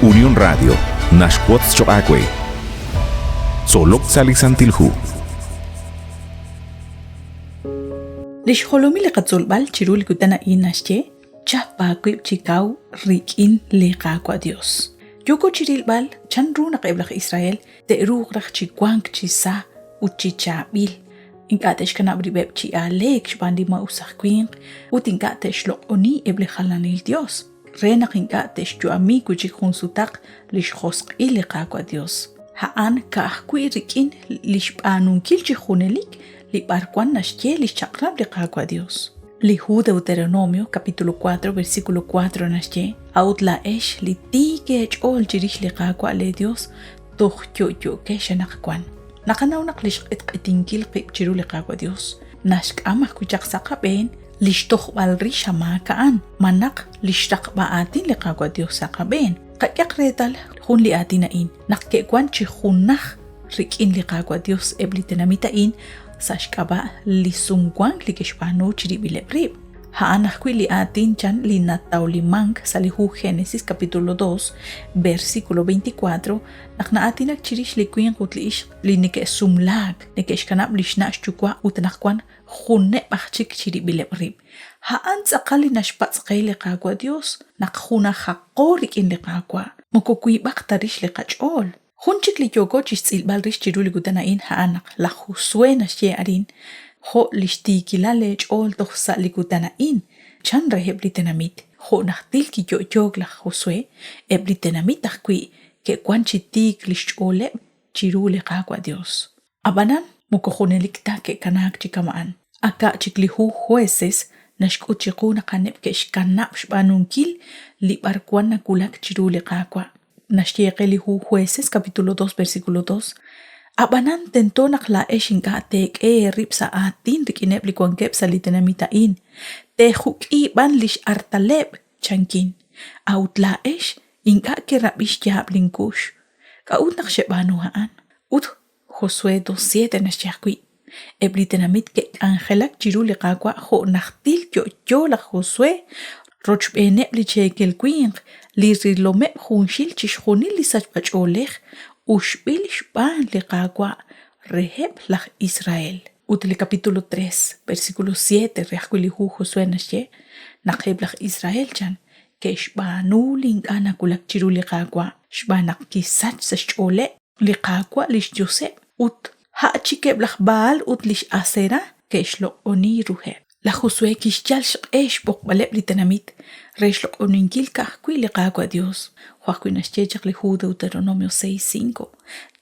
Unión Radio naxwotz choq' aawe Tzolok sa' li Santil Hu. Li xjolomil li qatzolb'al chiru li kutan a'in naxye, Chap aawib' chi kaw rik'in li Qaawa' Dios. Yooko chirilb'al chan ru naq eb' laj Israel te'ruuq raj chi wank chi sa ut chi chaab'il, ink'a' te'xkanab' rib'eb' chi aaleek xb'aan li maa'us aj winq ut ink'a' te'xloq'oni eb' li jalanil dios, re naq ink'a' te'xyu'ami wi' chik jun sutaq li xjosq'il li Qaawa' Dios. A'an ka'ajwi' rik'in li xb'aanunkil chi junelik li b'arwan naxye li xchaq'rab' li Qaawa' Dios. Li hu Deuteronomio capítulo 4 versículo 4 naxye, A'ut laa'ex li tiik eech'ool chirix li Qaawa' lee Dios toj yo'yo'kex anaqwan. Naqanaw naq li xq'etq'etinkil qib' chiru li Qaawa' Dios naxk'am ajwi' chaq sa' qab'een li xtojb'al rix a maak a'an, malaj li xraqb'a aatin li Qaawa' Dios sa' qab'een. Qak'ehaq reetal jun li aatin a'in, naq ke'wan chi junaj rik'in li Qaawa' Dios eb' li tenamit a'in sa' xk'ab'a' li sumwank li ke'xb'aanu chirib'ileb' rib'. A'an ajwi' li aatin chan li natawlimank sa' li hu Génesis capítulo 2, versículo 24, naq na'aatinak chirix li winq ut li ixq li neke'sumlaak, neke'xkanab' li xna' xyuwa' ut anaqwan juneb' aj chik chirib'ileb' rib'. A'an tz'aqal li naxpatz' qe li Qaawa' Dios, naq junajaqo rik'in li Qaawa', moko wiib'aq ta rix li qach'ool. Jun chik li yooko chixtz'ilb'al rix chiru li kutan a'in a'an naq laj Josue naxye arin, Jo' lix tiikilal eech'ool toj sa' li kutan a'in, chan reheb' li tenamit. Jo' najtil kiyo'yook laj Josue, eb' li tenamit ajwi' ke'wan chi tiik lix ch'ooleb' chiru li Qaawa' Dios. Ab'anan, moko junelik ta ke'kanaak chi kama'an. Aka' chik li hu Jueces naxk'ut chiqu naq a'aneb' ke'xkanab' xb'aanunkil li b'arwan nawulak chiru li Qaawa'. Naxye qe li hu Jueces capítulo 2 versículo 2, Ab'anan tento naq laa'ex ink'a' teek'e eerib' sa' aatin rik'ineb' li wankeb' sa' li tenamit a'in, teejuk'i b'an li x'artaleb', chankin. A'ut laa'ex ink'a' kerab'i xyaab' linkux. K'a'ut naq xeb'aanu a'an? Ut Josué 2:7 naxye ajwi', Eb' li tenamit ke'k'anjelak chiru li Qaawa' jo' najtil yo'yo laj Josué rochb'eeneb' li cheekel winq li rilomeb' junxil chixjunil li sachb'ach'oolej uxb'il xb'aan li Qaawa' reheb' laj Israel. Ut li capítulo 3, versículo 7 re ajwi' li hu Josué naxye naq eb' laj Israel chan ke'xb'aanu li ink'a' nawulak chiru li Qaawa' xb'aan naq kisach sa' xch'ooleb' li Qaawa' li xyoseb' ut a' chik eb' laj Bahal ut lix Aserá ke'xloq'oni ruheb'. Laj Josué kixyal xq'e xb'oqb'aleb' li tenamit re xloq'oninkil ka'ajwi' li Qaawa' Yos, jo' ajwi' naxye chaq li hu Deuteronomio 6:5,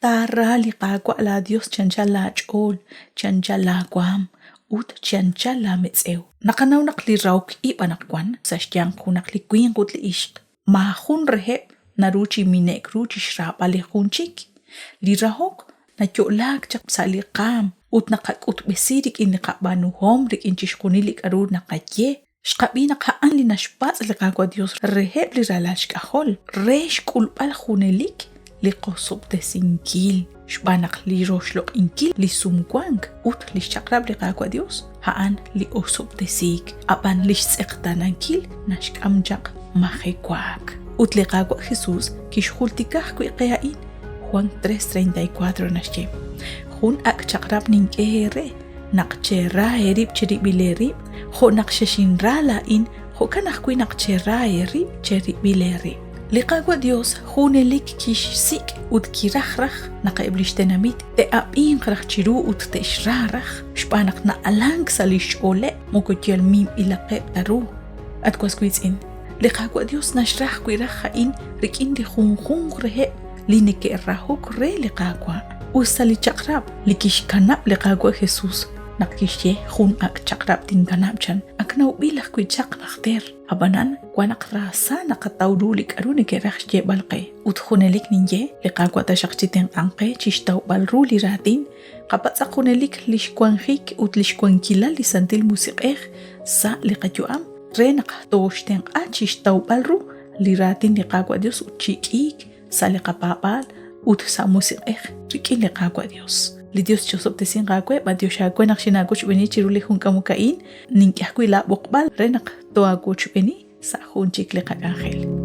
Taara li Qaawa' laaYos chi anchal laach'ool, chi anchal laawaanm ut chi anchal laametz'ew. Naqanaw naq li rahok ib' anaqwan sa' xyanq junaq li winq ut li ixq Maajun reheb' naru chi mine'k ru chi xraab'al li jun chik. Li rahok nayo'laak chaq sa' li qaanm ut naqak'utb'esi rik'in li qab'aanuhom rik'in chixjunil li k'aru naqaye. Xqab'i naq a'an li naxpatz' li Qaawa' Yos reheb' li ralal xk'ajol re xk'ulb'al junelik li qosob'tesinkil, xb'aan naq li roxloq'inkil li sumwank ut li xchaq'rab' li Qaawa' Dios a'an li osob'tesiik, ab'an li xtz'eqtaanankil naxk'am chaq majewaak. Ut li Qaawa' Jesus kixjultika ajwi' qe a'in, Juan 3:34 naxye, Jun ak' chaq'rab' nink'e eere, naq chera eerib' cherib'il eerib', jo' naq xexinra laa'in, jo'kan ajwi' naq chera eerib' cherib'il eerib'. Li Qaawa' Dios junelik kixsik' ut kiraj raj naq eb' lix tenamit te'ab'inq raj chiru ut te'xra raj, xb'aan naq na'alank sa' lix ch'ooleb' moko yal minb'ilaqeb' ta ru. At was wiitz'in, li Qaawa' Dios naxra ajwi' raj a'in rik'in li junjunq reheb' li neke'rahok re li Qaawa'. Us ta li chaq'rab' li kixkanab' li Qaawa' Jesus naq kixye jun ak' chaq'rab' tinkanab' chan, ak nawb'il ajwi' chaq najter. Ab'anan, wan naq raasa naqataw ru li k'aru neke'raj xyeeb'al qe. Ut junelik ninye, li Qaawa' taxaq chitenq'anq qe chi xtawb'al ru li raatin, qapatz'aq junelik li xwanjik ut li xwankilal li Santil Musiq'ej sa' li qayu'am re naq tooxtenq'a chi xtawb'al ru li raatin li Qaawa' Dios ut chi k'iik sa' li qapaab'aal ut sa' musiq'ej rik'in li Qaawa' Dios. Li Dios chosob'tesinq aawe, b'antiox aawe naq xinaawochb'eeni chiru li jun k'amok a'in, nink'e ajwi' laa b'oqb'al re naq too'aawochb'eeni sa' jun chik li qak'anjel.